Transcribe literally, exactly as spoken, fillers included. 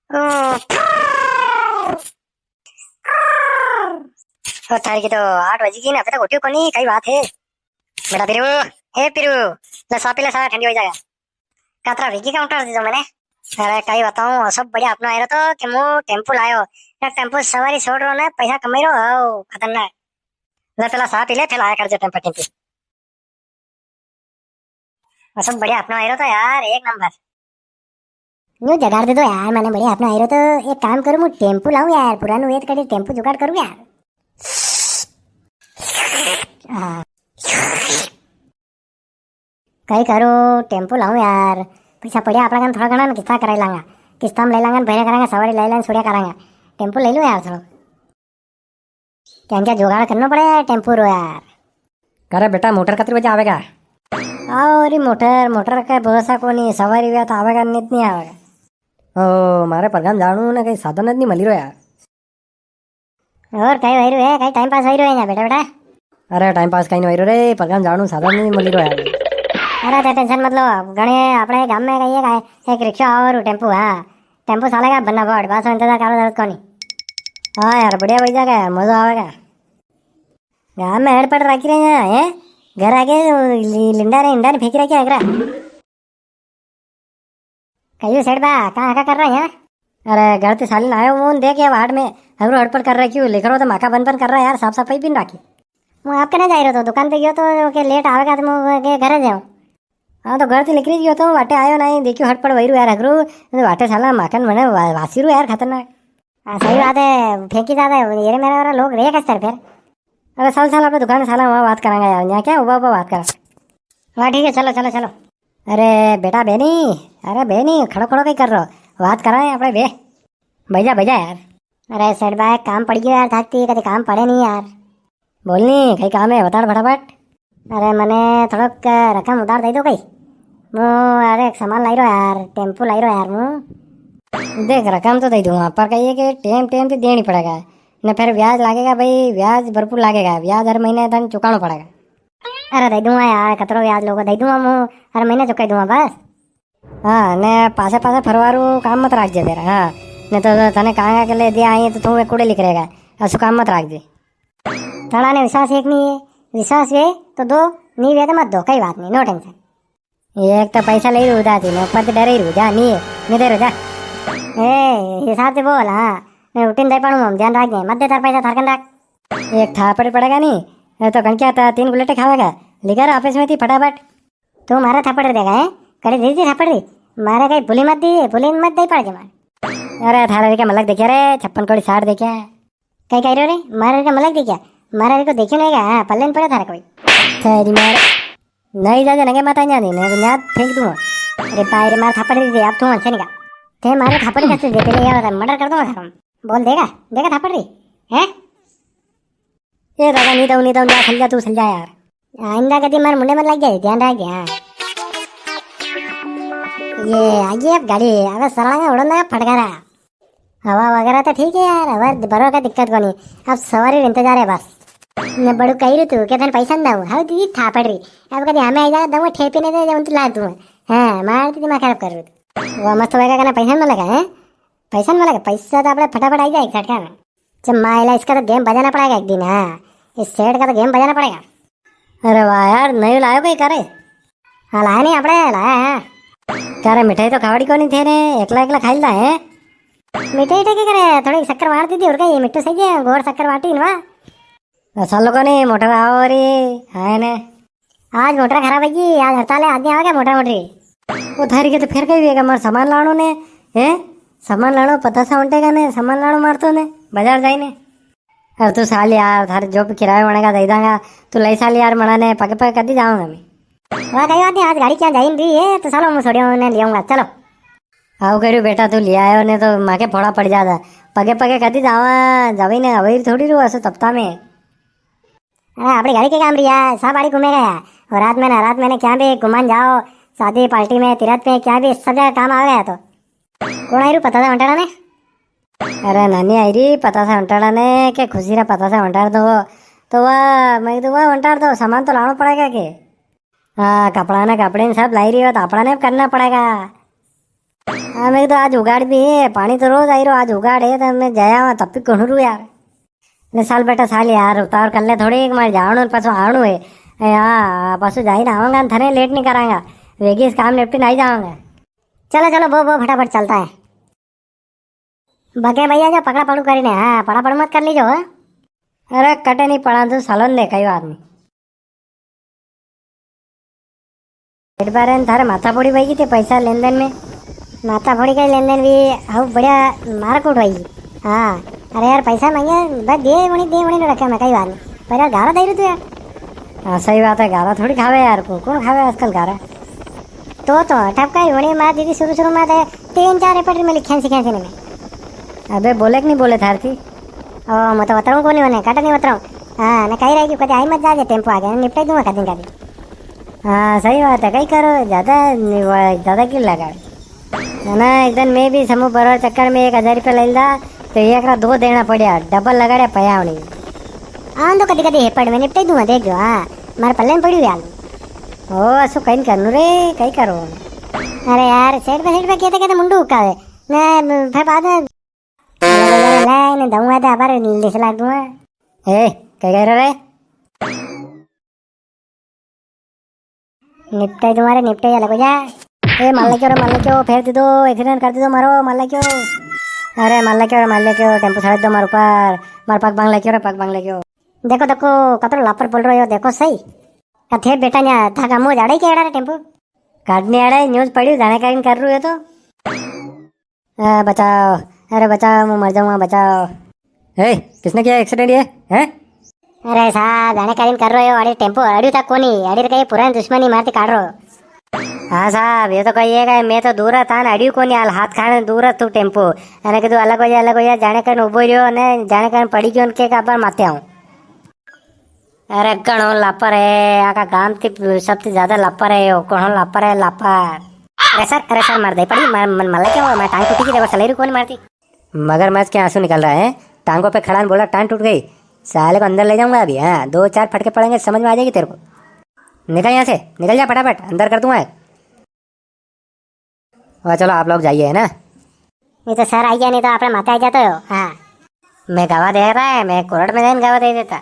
ओ थारी की तो आठ बजी गी ना, अबे तक उठ्यो कोनी, कई बात है? बेटा पीरू, ए पीरू, ले सा पी ले सा, ठंडी हो जाएगा। कातरा वेगी का उठाड़ दीधो मने। अरे कई बताऊं, असो बढ़िया हपनो आयो तो कि मु टेम्पू लायो। ने टेम्पू सवारी छोड़ रो ने, पैसा कमाई रो, हाव, खतरनाक। ले पेला सा पी ले, फिर आया कर जे टेम्पू टेम्पू। असो बढ़िया हपनो आयो तो यार, एक नंबर। न्यू जगाड़ दीधो यार, मने बढ़िया हपनो आयो तो एक काम करूं, मु टेम्पू लाऊं यार, पुरानो वेत कड़ी टेम्पू जुगाड़ करूं यार। आ। कई करूं, टेम्पो लाऊं यार। पैसा पड़िया आपणा कन थोड़ा घणा ना, किस्ता कराई लांगा। किस्ता में ले लांगा, भैया करांगा, सवारी ले लांगा, छोड़िया करांगा। टेम्पो ले लूं यार थोड़ा। क्या क्या जुगाड़ करना पड़ेगा यार टेम्पो रो यार। करे बेटा, मोटर कतरी बजे आवेगा? आओ रे मोटर, मोटर का भरोसा कोनी, सवारी हुआ तो आवेगा, नहीं तो नहीं आवेगा। ओ, मारे परगाम जाणू ने कई साधन ज नहीं मिली रो यार। और कई वही रो है, कई टाइम पास वही रो है यहाँ बेटा, बेटा। अरे टाइम पास कई नहीं वही रो रे, परगाम जाणू साधन नहीं मिली रो यार। अरे तो टेंशन मत लो, घणे आपणे गाम में कई है, एक रिक्शा और टेम्पू, हाँ। टेम्पू सालेगा बन्ना बोर्ड, बस इंतजार करो जरूरत कोनी। हाँ यार, बढ़िया वही जाएगा यार, मजा आवेगा। गाम में हेड पड़ रखी रहे हैं, हैं? घर आगे लि-, लिंडा रे, इंडा ने फेंकी रखी है एकरा। कहियो सेठ बा, कहाँ का कर रहा है यहाँ? अरे, घर ते साली ने आयो, वो देख ये वाट में हगरो हड़पड़ कर रखी हूँ, लिख रहो तो माका बन बन कर रहा है यार, साफ सफाई भी नहीं रखी। वो आपके ना जा रहो तो दुकान पे गयो तो के लेट आवेगा तो मैं के घरे जाऊँ। हाँ, तो घर से निकली गयो तो वाटे आयो नहीं, देखियो हड़पड़ वही रू यार हगरू, तो वाटे साला माखन मने वा-, वासी रू यार खतरनाक। हाँ, सही बात है, फेंकी जाता है, ये रे मेरा वाला लोग रे कस्तर फिर। अरे साल साल अपने दुकान साला वहाँ बात करांगा यार, यहाँ क्या हुआ हुआ बात करा। हाँ, ठीक है, चलो, चलो, चलो। अरे बेटा बेनी, अरे बेनी, खड़ो खड़ो कई कर रहो, बात कराए अपने बे। बैजा, बैजा यार। अरे सेठ भाई, काम पड़ गयो यार, थाकती कदी काम पड़े नहीं यार। बोलनी, कई काम है, बता फटाफट। अरे, मने थोड़ोक रकम उधार दे दो कई। मु, अरे, एक सामान लाई रो यार, टेम्पू लाई रो यार मु। देख, रकम तो दे दूंगा, पर कई है कि टेम टेम ते देनी पड़ेगा, ने फिर ब्याज लागेगा भाई, ब्याज भरपूर लागेगा, ब्याज हर महीने तन चुकानो पड़ेगा। अरे, दे दूंगा यार, कतरो ब्याज लोगा, दे दूंगा मु, हर महीने चुकाई दूंगा बस। हाँ, ने पासे पासे फरवारू काम मत राखजे तेरा, हाँ, ने तो तने कहांगा के ले दिया आई तो तू एक कूड़े लिख रहेगा, असु काम मत राखजे। थारा ने विश्वास एक नहीं है, विश्वास वे तो दो, नहीं वे तो मत दो, कई बात नहीं, no tension। एक तो पैसा ले ही उधार थी, ने ऊपर से डरे ही रू, जा, नहीं है, नहीं दे रू, जा। ए, हिसाब से बोल, हाँ, मैं उठीन दे पाऊँ, हम ध्यान रख दे, मत दे तार पैसा थार कन रख। एक थापड़ पड़ेगा नहीं, ये तो कणकिया था, तीन गुलेटे खावेगा, लिकर ऑफिस में थी फटाफट। तू मारे थापड़ देगा है, कड़ी दी थी थापड़ री, मारे कई भूली मत दी, भूली मत दे पड़ के मार। अरे थारे के मलक देखे रे, छप्पन कोड़ी साठ देखे। कई कह रहे रे? मारे के मलक देखिया? मारे को देखियो नहीं क्या? हाँ, पल्ले में पड़ा थारा कोई। तेरी मार। नहीं जाजे नगे माता जाने, नहीं तो न्यात फेंक दूंगा। अरे भाई रे, मार थापड़ दी, अब तू हंसे नहीं का। ते मारे थापड़ कैसे दे, पहले ये बता, मर्डर कर दूंगा थारा। बोल देगा, देगा थापड़ री? हैं? ए दादा, नहीं दऊं, नहीं दऊं, जा, चल जा, तू चल जा यार। आइंदा कदी मार मुंडे मत लग जाए, ध्यान रख दे, हाँ। ये, आ गई अब गाड़ी, अबे सरला का उड़न लगा फटकारा। हवा वगैरह तो ठीक है यार, हवा बरो का दिक्कत कोनी। अब सवारी रो इंतजार है बस। ने बड़ू कही रू तू, के तने पैसा न दऊं? हाउ दीदी थापड़ री। अब कदी हमें आई जा, दऊं ठेपी ने दे, उन तू ला तू। हाँ, मार दी दिमाग खराब कर रू। वो मस्त होएगा, कहना पैसा न लगा, हैं? पैसा न लगा, पैसा तो अपने फटाफट आई जाए, झटका में। जब मायला इसका तो गेम बजाना पड़ेगा एक दिन, हाँ। इस सेठ का तो गेम बजाना पड़ेगा। अरे वाह यार, नयो लायो कई करे? हाँ, लाया नहीं, आपने लाया है। करे मिठाई तो खावड़ी कोनी थे ने, एकला एकला खाई ला है। मिठाई तो क्या करे, थोड़ी शक्कर वाट दी थी, और क्या, ये मिट्टू सही है, गोड़ शक्कर वाटी ना। सालो कोनी, मोटर आओ रे, आए ने। आज मोटर खराब है जी, आज हड़ताल है, आज नहीं आवेगा मोटर मोटरी। वो थारी के तो फिर कई वेगा, मार सामान लाणो ने, हैं? सामान लाणो, पता सा उंटेगा ने, सामान लाणो मारतो ने, बाजार जाई ने। अब तू साल यार, थारे जो भी किराया बनेगा दे दांगा। तू लई साल यार मना ने, पगे पगे कदी जावांगा मैं। वाह, कई बात नहीं, आज गाड़ी क्या जाई नी री है, तो चलो मैं छोड़ियो ने ले आऊंगा, चलो। आओ करू बेटा, तू ले आयो ने तो माके फोड़ा पड़ जाता। पगे पगे कदी जावा, जावी ने अवई थोड़ी रू असो तपता में। अरे, आपणी गाड़ी के काम री है, सब आड़ी घूमेगा यार। और रात में ना, रात में ना क्या भी घुमान जाओ, शादी पार्टी में, तीरथ में, क्या भी सब जगह काम आवेगा यार तो। कौन आई रू पता था वंटाड़ा ने? अरे नानी आई री पता था वंटाड़ा ने, के खुशी रा पता था वंटाड़ दो। तो वाह, मैं तो वाह वंटाड़ दो, सामान तो लाणो पड़ेगा के? हाँ, कपड़ा ने कपड़े ने सब लाई री हो, तो आपणा ने करना पड़ेगा। हाँ, मैं तो आज उगाड़ भी है, पानी तो रोज आई रो, आज उगाड़ है, तो मैं जाया वहाँ तब भी घणू रू यार। ले साल बेटा साल यार, उतावल कर ले थोड़ी, एक मार जावणो, पाछो आवणो है। ए, हाँ, पाछो जाई ना आवांगा, थने लेट नहीं करांगा, वेगी इस काम निपटी नहीं जावांगा। चलो, चलो, बो, बो, फटाफट चलता है। बगे भैया जो पकड़ा पड़ू करी ने, हाँ, पड़ा पड़ मत कर लीजो, हाँ। अरे, कटे नहीं पड़ा, तू सालन दे, कई बात नहीं। पेट भरे ने थारे माथा फोड़ी वई गी ते पैसा लेन देन में। माथा फोड़ी कई लेन देन भी, हाउ बढ़िया मारकूट वई गी। हाँ, अरे यार पैसा मांगे, बस दे वणी, दे वणी ने रखे मैं, कई बात नहीं। पर यार गारा दे रही तू यार। हाँ, सही बात है, गारा थोड़ी खावे यार, को, कौन खावे आजकल गारा? तो, तो, ठपका ही वणी मार दीदी शुरू, शुरू में तो तीन चार एपट में लिखे सी खेसी ने मैं। अबे बोले कि नहीं बोले थारती? ओ, मैं तो उतराऊँ कोनी वने, कटे नहीं उतराऊँ। हाँ, ने कही रही कि कदे आई मत जाजे, टेम्पो आ गया, निपटाई दूंगा कदी कदी। हाँ, सही बात है, कई करो, ज्यादा नहीं वो, ज्यादा क्यों लगा? ना, ना, एक दिन मैं भी समूह भरवा चक्कर में एक हजार रुपया ले ला, तो एक रा दो देना पड़ा, डबल लगाड़े पया होनी। आन दो कदी कदी हेपड़ में निपटाई दूंगा, देख जो, हाँ, मारे पल्ले में पड़ी हुई हाल। ओ, असो कई करनू रे, कई करो। अरे यार, सेठ पे, सेठ पे कहते कहते मुंडू हुकावे। ने, फिर बाद में ले, ने दऊंगा तो अबार लिस लाग दूंगा। ए, क्या कह रहे रे? निपटाई तुम्हारे, निपटाई अलग हो जा। ए, मार ले क्यों रे, मार ले क्यों, फेर दे दो, एक्सीडेंट कर दे दो, मारो, मार ले क्यों। अरे, मार ले क्यों रे, मार ले क्यों, टेम्पो छाड़ दो मार ऊपर, मार पग भांग ले क्यों रे, पग भांग ले क्यों। देखो, देखो, कतरो लापर बोल रहे हो, देखो सही। का थे बेटा न्या, था का मुंह जाड़े के एड़ा रे टेम्पो? काटने आड़ा है, न्यूज़ पढ़ी, जाने का कर रहे हो तो। ए, बचाओ, अरे बचाओ, मैं मर जाऊंगा, बचाओ। ए, किसने किया एक्सीडेंट ये, हैं? अरे साहब, जाने कालीन कर रहे हो, अड़ी टेम्पो अड़ियो था कोनी, अड़ी रे कई पुरानी दुश्मनी मारती काट रहो। हाँ साहब, ये तो कही है कि मैं तो दूर था ना, अड़ियो कोनी हाल, हाथ खाने दूर तू टेम्पो। अने कीधु अलग हो जा, अलग हो जा, जाने कन उबो रह्यो ने जाने कन पड़ी गयो, उनके का पर माते आऊं। अरे घणो लापर है, आका गाम ती सबसे ज्यादा लापर है यो, घणो लापर है, लापर। अरे सर, अरे सर, मार दे पड़ी, मार, मन, मला क्या हुआ, मैं टांग टूटी की देखो, सलेरी कौन मारती? मगरमच्छ के आंसू निकल रहा है, टांगों पे खड़ा न बोला, टांग टूट गई। साले को अंदर ले जाऊंगा अभी, हाँ, दो चार फटके पड़ेंगे, समझ में आ जाएगी तेरे को। निकल यहाँ से, निकल जा फटाफट, अंदर कर दूंगा। वाह, चलो आप लोग जाइए, है ना? ये तो सर आई गया, नहीं तो आपने माथे आ जाता हो। हाँ। मैं गवा दे रहा है, मैं कोर्ट में जाइन गवा दे देता।